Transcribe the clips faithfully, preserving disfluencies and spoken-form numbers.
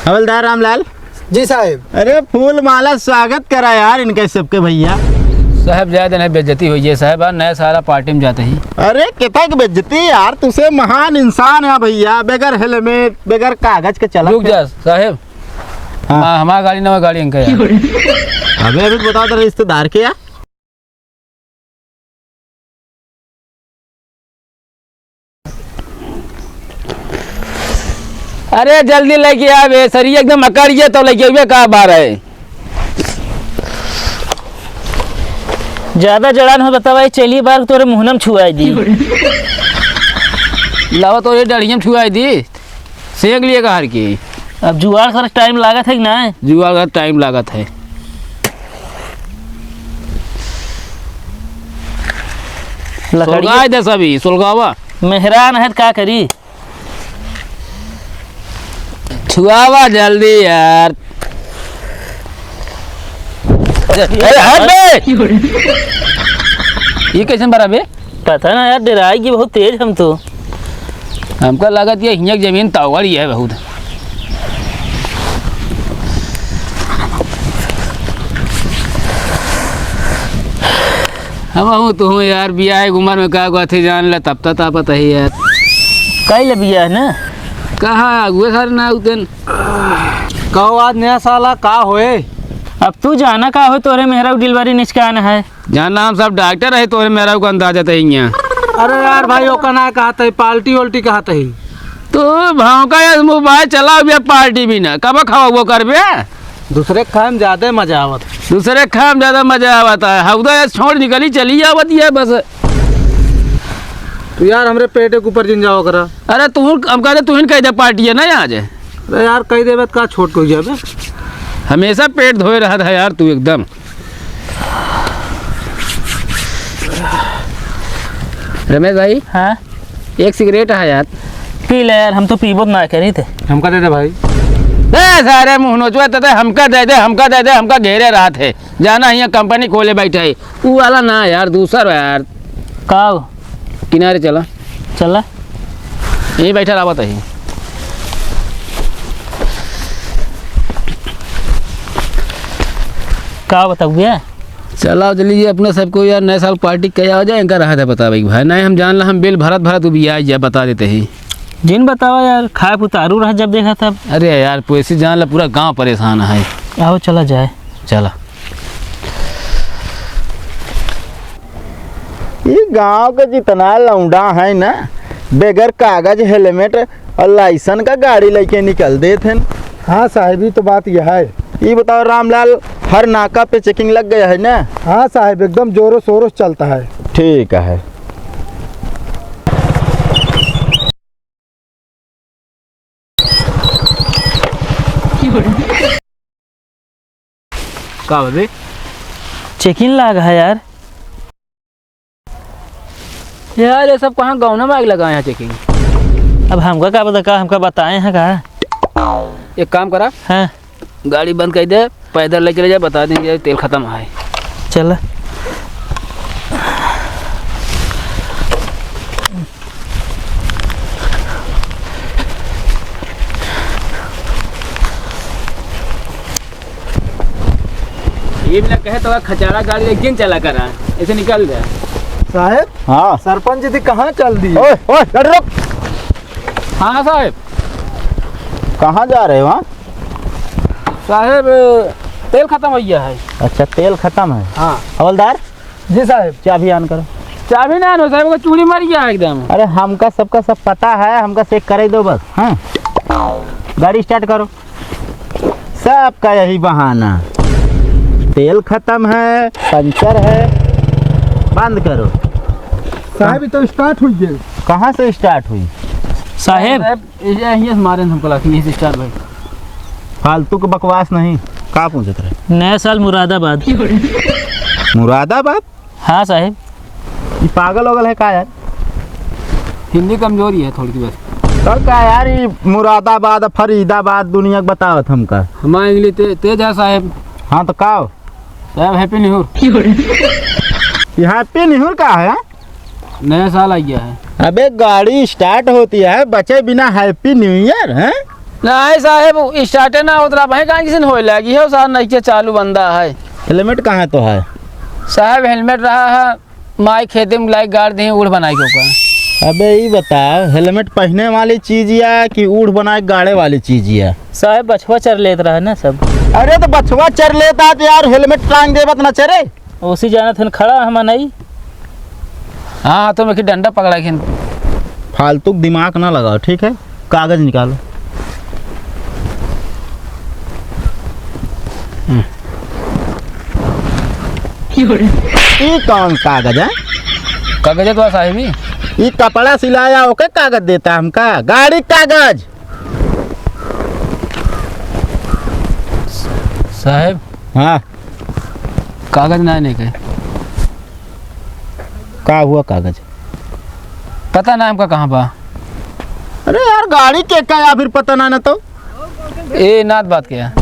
हवलदार रामलाल। जी साहेब। अरे फूल माला स्वागत करा यार इनके सबके भइया। साहेब, जाए देना, बेइज्जती होइ गई साहेब, आज नया साला पार्टी में जाते ही। अरे कितना की बेइज्जती यार, तुसे महान इंसान है भइया, बगैर हेलमेट, बगैर कागज के चला रुक जा साहेब। हाँ। हाँ, हमार गाड़ी नवा गाड़ी इनका यार। अबे अभी बताओ तो रिश्तेदार के यार। अरे जल्दी लेके आवे, सरिया एकदम अकड़ गया तो लेके आवे का बार है। ज्यादा जड़ान हो बतावा, ये चेली बार तोरे मुहनम छुआई दी। लावा तो ये डढ़ियम छुआई दी। सेंक लिए का हर की। अब जुआड़ कर टाइम लागत है कि ना? जुआड़ कर टाइम लागत है। लकड़िया सुलगाए दे सभी, सुलगावा। मेहरान है, का करी? छुआवा जल्दी यार। अरे, हट बे! ये कैसन बरा बे? पता ना यार, डराई की बहुत तेज हम तो। हमका लागत ये हियाँ जमीन तावड़ी है बहुत। हम हूँ तो हूँ यार, बियाह के उम्र में का कहते जान ले, तब तक तापत है यार। कई ले बियाह ना? कहाँ अगुए सारे ना उतन। कहो आज नया साला का होए? अब तू जाना का हो, तोरे मेहरा डिलीवरी निचकान है। जाना हम सब डॉक्टर है, तोरे मेहरा को अंदाजा तही है। अरे यार भाई, ओका ना कहत है, पार्टी वोल्टी कहत है। तू भाव का यार मोबाइल चलाओ भी, पार्टी भी ना, कब खावा वो करबे? दूसरे के खाए में ज्यादा मजा आवत। दूसरे के खाए में ज्यादा मजा आवत है। हौदा यार छोड़ निकली, चली आवत है बस। तू यार हमरे पेटे के ऊपर जिन जाओ करा। अरे तू, हम कहते तू ही कह दे पार्टी है ना आज। अरे यार, कह देबे त का छोट हो जाबे? हमेशा पेट धोए रहत है यार तू एकदम। रमेश भाई, हाँ? एक सिगरेट है यार। पी ले यार, हम तो पीबो ना करी थे। हमका दे दे भाई। दे सारे मुँह नोचवे ते, हमका दे दे, हमका दे दे, हमका घेरे रहत है। जाना हियाँ कंपनी खोले बैठा है। ऊ वाला ना यार, दूसर यार। का हो? किनारे चला। चला। यहीं बैठा रहा बताइए। का बताऊँ भैया? चला चलिए अपने सबको यार, नए साल पार्टी कया हो जाए, इनका रहा था पता भाई। भाई नहीं, हम जान ला, हम बिल भरत भरत उबिया जाए, बता देते ही। जिन बतावा यार, खाए उतारू रहा जब देखा तब। अरे यार, पैसे जान ला, पूरा गाँव परेशान है। आओ चला जाए। चला। ई गाँव के जितना लौंडा है ना, बगैर कागज, हेलमेट और लाइसेंस का गाड़ी लेके निकल देत हैं। हाँ साहब, ई तो बात यह है। ई बताओ रामलाल, हर नाका पे चेकिंग लग गया है ना? हाँ साहब, एकदम जोरों शोरों से चलता है। ठीक है। का बे? चेकिंग लाग है यार। यार, ये सब कहाँ गाँव में आग लगाए हैं चेकिंग? अब हमका का पता, का हमका बताए हैं का? एक काम करा। हाँ। गाड़ी बंद कर दे, पैदल ले चले जाए, बता देंगे तेल खत्म है। चल। ये भी ना कहे तो खचाड़ा गाड़ी लेके चला करा, ऐसे निकल जाए। साहब, हाँ। सरपंच जी कहाँ चल दी? ओए, ओए, गाड़ी रोक। हाँ साहब। कहाँ जा रहे हो वहाँ? साहब, तेल खत्म हो गया है। अच्छा, तेल खत्म है। हाँ। हवलदार, जी साहब। चाबी on करो। चाबी ना आनो साहब, को चूड़ी मार गया एकदम। अरे हमका सबका सब पता है, हमका check करे दो बस। हाँ, गाड़ी start करो। सबका यही बहाना, तेल खत्म है, पंचर है, बंद करो। साहब, ये तो start हुई है। कहाँ से start हुई? साहेब। साहेब, ये, ये मारे हमको लगता है, ये start भाई। फालतू के बकवास नहीं, का पूछत रहे? नया साल मुरादाबाद। मुरादाबाद? हाँ साहेब। ये पागल वगल है का यार? हिंदी कमजोरी है थोड़ी सी बस। तो का यार, ये मुरादाबाद, फरीदाबाद दुनिया के बतावत हमका। हमारे English ते-, तेज है साहेब। हाँ तो का हो? साहेब, Happy New Year। ये Happy New Year का है? नया साल आ गया है। अबे गाड़ी start होती है बचे बिना Happy New Year, हैं? नहीं साहेब, स्टार्टे ना होत रहा, भाई कहाँ किसी ने होए लगी है, सार नहीं के चालू बंदा है। हेलमेट कहाँ तो है? साहेब, हेलमेट रहा है, माई खेते में लाइक गाड़ दी, उड़ बनाई के ऊपर। अबे, ई बता, हेलमेट पहने वाली चीज या कि उड़ बनाए गाड़े वाली चीज या? साहेब, बछवा चर लेत रहा ना सब। अरे, तो बछवा चर लेता तो यार, हेलमेट टांग देबत ना चरे। ओसी जानत हन, खड़ा हम नहीं। हाँ, हाथों में की डंडा पकड़ा के। फालतू दिमाग ना लगाओ, ठीक है? कागज निकालो। हम्म। ई कौन कागज है? कागज तो है साहब ही। ई कपड़ा सिलाया ओके कागज देता हमका? गाड़ी कागज। साहेब। हाँ। कागज ना, नहीं के। का हुआ कागज? पता ना हमका कहाँ बा। अरे यार, गाड़ी के का या फिर पता ना, ना तो। ए, नाथ बात के है।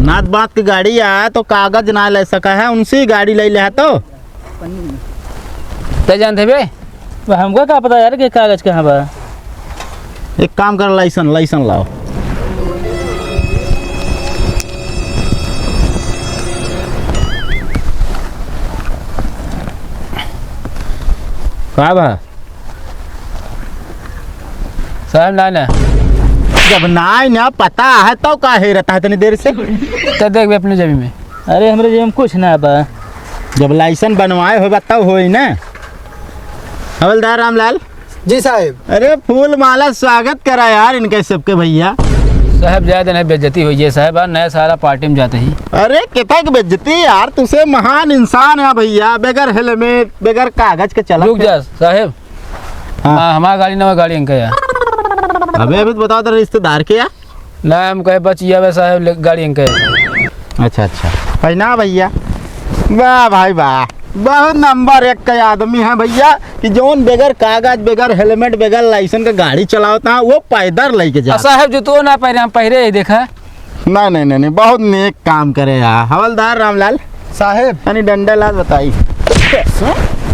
नाथ बात के गाड़ी या तो कागज ना ले सका है, उनसे ही गाड़ी ले ले है तो। तै जानते बे? अब हमका का पता यार कि कागज कहाँ बा? एक काम कर, लाइसेंस, लाइसेंस लाओ। का बा? साहब, ना, ना। जब ना, ना पता है, तो का हेरता है इतनी देर से? तो देख बे अपने जेबी में। अरे, हमरे जेब में कुछ ना बा। जब लाइसेंस बनवाए होबा, तब होई ना। हवलदार रामलाल। जी साहेब। अरे, फूल माला स्वागत करा यार इनके सबके भैया। साहेब, जाए देना, बेइज्जती होई है साहेब, आ नया सारा पार्टी में जाते ही। अरे, कितना की बेइज्जती यार, तुसे महान इंसान है भैया, बगैर हेलमेट, बगैर कागज के चला। रुक जा साहेब। हाँ। हाँ, हमार गाड़ी ना, गाड़ी इनका है। अबे, अभी तो बताओ तेरे रिश्तेदार के या? ना, हम कहे बचिया बे साहेब, ले, गाड़ी इनके। अच्छा, अच्छा। भाई ना भैया, वाह भाई वाह, बहुत नंबर एक का आदमी है भैया, कि जौन बगैर कागज, बगैर हेलमेट, बगैर लाइसेंस का गाड़ी चलावता है, वो पैदल लेके आ, जाता। साहेब, जूतो ना पहिरे, हम पहिरे ही देखा। नहीं, नहीं, नहीं, नहीं, बहुत नेक काम करे यार हवलदार रामलाल। साहेब। यानी डंडा लात बताई।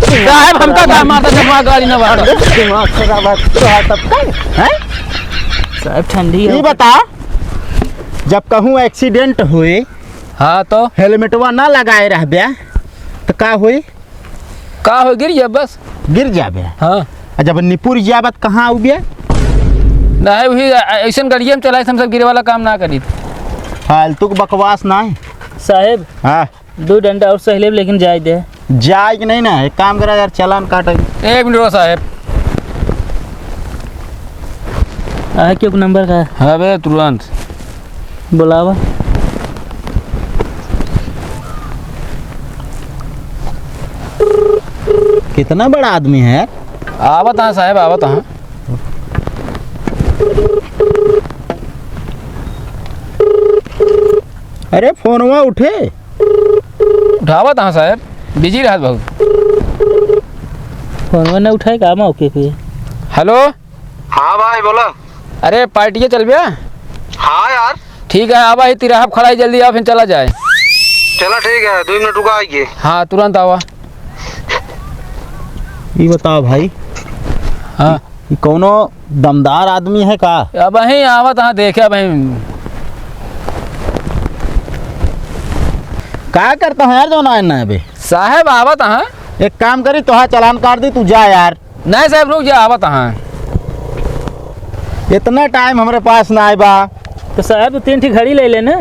साहेब, हमका का मारता, जब वहाँ गाड़ी ना बाहर। अरे, दिमाग खराब है, तो है तब का, हैं? साहेब, ठंडी है। ये बता, जब कहूँ एक्सीडेंट होए, हाँ, तो? हेलमेटवा ना लगाए रहबे, तो का होई? का हो, गिर जा बस। गिर जाबे? हाँ। आ जब निपुर जाबे, तो कहाँ आउबे? नहीं, वही, अ-, अइसन गड़िया में चलाए, हम सब गिरे वाला काम ना करी। फालतू के बकवास ना है। साहेब, हाँ। दो डंडा और सही लेब, लेकिन जाए दे। जाए कि नहीं ना, एक काम करा यार, चालान काटे। एक मिनट रुको साहेब। आ, क्यों नंबर का? हाँ बे, तुरंत। बुलावा। कितना बड़ा आदमी है यार। आवत हाँ साहेब, आवत हाँ। अरे, फोनवा उठे। उठावत हाँ साहेब, बिजी रहत बहुत। फोनवा ना उठाए का मौके पे? हेलो। हाँ भाई, बोला। अरे, पार्टिया चलबे? हाँ यार। ठीक है, आवा ही तिराहा पे खड़ा ही, जल्दी आवा, फिर चला जाए। चला, ठीक है, दो मिनट रुका आइए। हाँ, तुरंत आवा। ये बताओ भाई। हाँ। ये कौनो दमदार आदमी है का? अबहीं आवत हाँ, देखे अबहीं। का करता है यार, जो ना, ना अबे? साहेब, आवत हाँ। एक काम करी, तोहार चालान काट दी, तू जा यार। नहीं साहेब, रुक जा, आवत हाँ। इतना टाइम हमरे पास ना आए बा। तो साहेब, तो तीन ठी घड़ी ले लेना।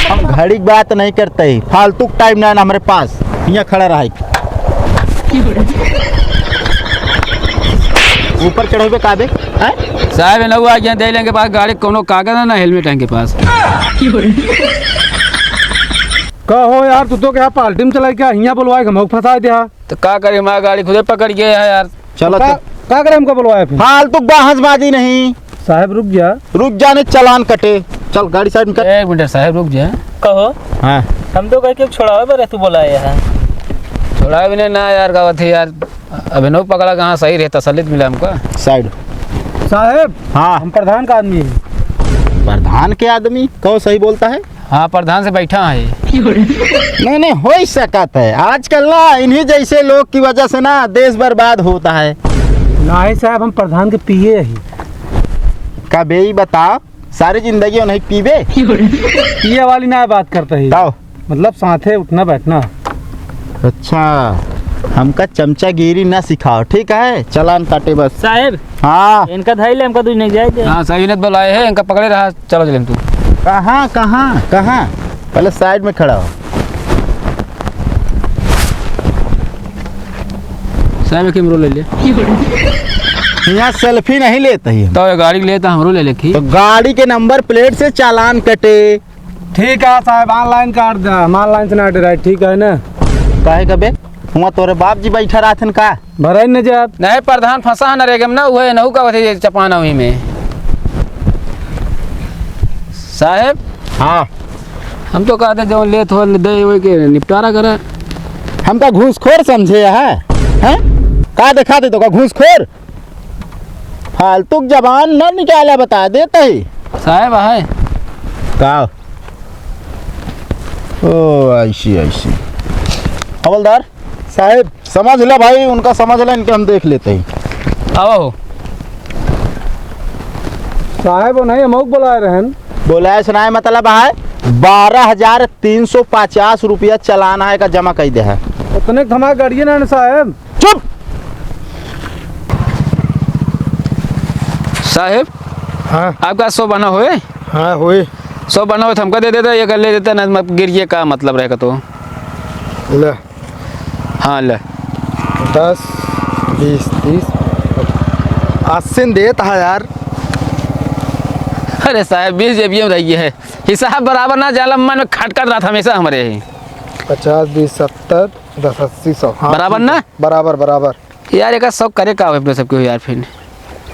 हम घड़ी की बात नहीं करते ही, फालतू टाइम ना है ना हमरे पास। यहाँ खड़ा रहा। ऊपर चढ़े हुए काबे? हैं? साहेब, ये नौआ यहाँ दे लेंगे पास गाड़ी, कोनो कागज ना, ना हेलमेट है इनके पास। कहो यार, तू तो क्या पार्टी में चला गया, यहाँ बुलवाए के मौक फंसा दिया। तो का करे, हमारा गाड़ी खुदे पकड़ गया है यार। चलो, का, चल। का करे हमको बुलवाया फिर? फालतू बहसबाजी नहीं। साहेब, रुक जा। रुक जा, नहीं चालान कटे। चल, गाड़ी साइड में कर। एक मिनट साहेब, रुक जा। कहो। हाँ। हम तो कह के छोड़ावे बरे तू बुलाया है। छोड़ावे भी नहीं ना यार, का बात है यार। अबे नौ पकड़ा कहाँ सही रहता, सलित मिला हमको। साइड। साहेब। हाँ। हम प्रधान का आदमी है। प्रधान के आदमी? कहो, सही बोलता है। हाँ, प्रधान से बैठा है। नहीं, नहीं, हो ही सकत है। आजकल ना इन्हीं जैसे लोग की वजह से ना देश बर्बाद होता है। नहीं साहेब, हम प्रधान के पीए ही। का बे, ई बताओ, सारी जिंदगी नहीं पीबे? पिए वाली ना बात करता ही। ताओ। मतलब साथे उठना बैठना। अच्छा, हमका चमचागिरी ना सिखाओ, ठीक है? चालान काटे बस। साहेब। हाँ। इनका धइले, हमका दूज नहीं जाए दे। हाँ, साहेब, इन्हें बुलाए हैं, इनका पकड़े रहा, चलो चले हम तू। कहाँ, कहाँ, कहाँ? पहले side में खड़ा हो। साहेब, एक हमरो ले ले। यहाँ selfie नहीं लेते ही हम। तो ये गाड़ी लेता, हमरो ले ले की। तो गाड़ी के number plate से चालान कटे। ठीक है साहेब, online काट दे, हम online से ना डराए, ठीक है ना? काहे कबे? हुआं तोरे बाप जी बैठा रहथन का? भराई न जात। नहीं, प्रधान फंसा है नरेगा में ना, उहे नहु का बथे चपाना वही में। साहेब। हाँ। हम तो कहते जो लेत हो दे, वही के निपटारा करा। हमका घूसखोर समझे है? हैं? का देखा दे तो का घूसखोर? फालतू क जबान न निकाला, बता देत ही। साहेब है। का? ओ, I see, I see। हवलदार। साहेब। समझ ले भाई, उनका समझ ले, इनके हम देख लेते ही। आओ। साहेब, वो नहीं, हम बुलाए रहन। बुलाए सुनाए मतलब है, बारह हजार तीन सौ पचास रुपया चालान है का जमा कर दे है। उतने क हमारे गाड़िए ना साहेब। चुप! साहेब, हाँ। आपका सौ बना होए? हाँ, होए। सौ बना होए तो हमका दे देता, ये कर ले देता, ना मत गिर, ये का मतलब रहेगा तो? ले। हाँ, ले। दस, बीस, तीस, अस्सी देत है यार। अरे साहेब, बीस जेबिये में रही है, हिसाब बराबर ना जाला, मन में खटकत रहत हमेशा हमरे ही। पचास, बीस, सत्तर, दस, अस्सी, सौ। हाँ, बराबर ठीक है। ना? बराबर, बराबर। यार, एका सौ करे का हो अपने सबके हो यार फिर?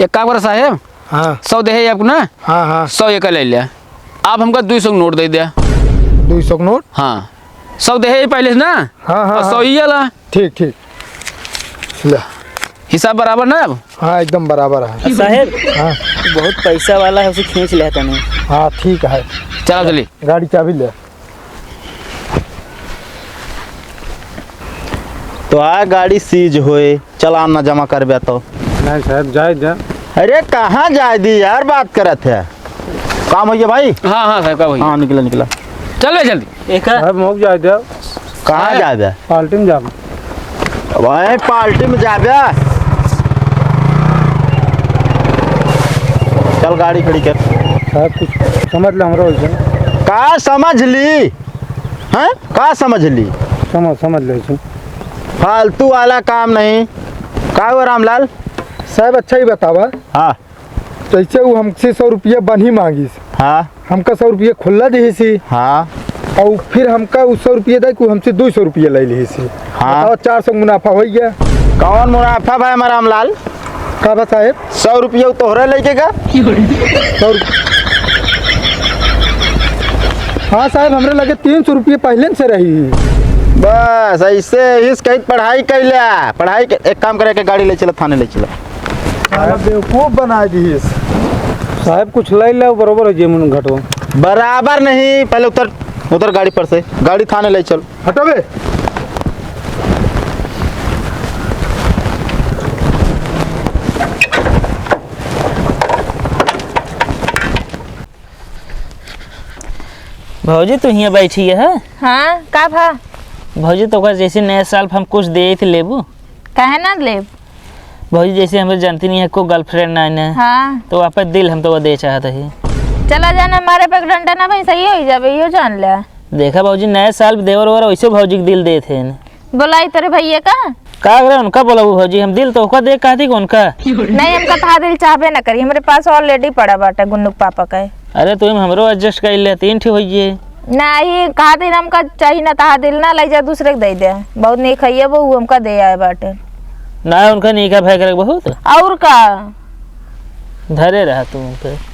एक काम करो साहेब, हाँ। सौ देहे आपको ना? हाँ, हाँ। सौ एका ले लिया। आप हमका दुई सौ क नोट दे दिया। दुई सौ क नोट? हाँ। सौ देहे पहले से ना? हाँ, हाँ, और सौ हाँ। ये ला। ठीक, ठीक। ले। हिसाब बराबर ना अब? हाँ, एकदम बराबर है। साहेब, हाँ। बहुत पैसा वाला है, उसे खींच ले तने। हाँ, ठीक है। चलो, चली। गाड़ी चाबी ले। तो आ गाड़ी सीज होए, चालान ना जमा करबे तो। नहीं साहेब, जाए दे। अरे कहाँ जाए दी यार, बात करत है। काम हो गया भाई? हाँ, हाँ साहेब, काम हो गया। हाँ, निकला, निकला। चल बे जल्दी। एक साहेब, मौक जाए दे। कहाँ जाबे? पार्टी में जाबे। भाई, पार्टी में जाबे? चल, गाड़ी खड़ी कर। साहेब, कुछ समझ ले हमरा वैसे। का समझ ली? हैं? का समझ ली? समझ, समझ ले वैसे। फालतू वाला काम नहीं। का हुआ रामलाल? साहेब, अच्छा ही बतावा। हाँ। जैसे वो हमसे सौ रुपया बन्ही मांगिस, हाँ। हमका सौ रुपया खुल्ला दिहिसी, हाँ। और फिर हमका उ सौ रुपया दे, कि हमसे दुई सौ रुपया ले लिहिसी। हाँ। बताओ, चार सौ मुनाफा होइ गया। कौन मुनाफा भाई हमारा रामलाल? का बा साहेब? सौ रुपया तोहरे लेके का? सौ रुपया। हाँ साहेब, हमरे लगे तीन सौ रुपया पहले से रही। बस ऐसे इस कहीं पढ़ाई कैला, पढ़ाई के, एक काम करे के गाड़ी ले चला, थाने ले चला। साला बेवकूफ बना दिहिस। साहेब, कुछ ले ले, बरोबर है जे मन घटवा। बराबर नहीं, पहले उतर, उतर गाड़ी पर से, गाड़ी थाने ले चल। हटो बे। भौजी, तू हियाँ बैठी है? हाँ, का भा? भौजी, तोका जैसे नया साल पे हम कुछ देइत लेबू? काहे ना लेब? भौजी, जैसे हमरे जानती नहीं है, को girlfriend ना है ना, हाँ। तो आपन दिल हम तो दे चाहत ही। चला जाना, मारे पे डंडा ना भाई, सही हो ही जाबे, यो जान ले। देखा भौजी, नया साल पे देवर ओवर वैसे भौजी के दिल देत हैं। बोलाई तोरे भैया का? का करे उनका बोलाबू भौजी, हम दिल तो ओका दे कहती कि उनका? नहीं, हमका तहा दिल चाहबे ना करी, हमरे पास already पड़ा बाटे गुन्नू के पापा का। अरे, तू हमरो adjust कर ले, तीन ठे होइए। नहीं, कहा दिन हमका चाही ना, तहा दिल ना लग जाए, दूसरे के दे दे। बहुत नीक है ये बहू, हमका दे आए बाटे। ना, उनका नीका भय करे बहुत। और का? धरे रहा तू उनके।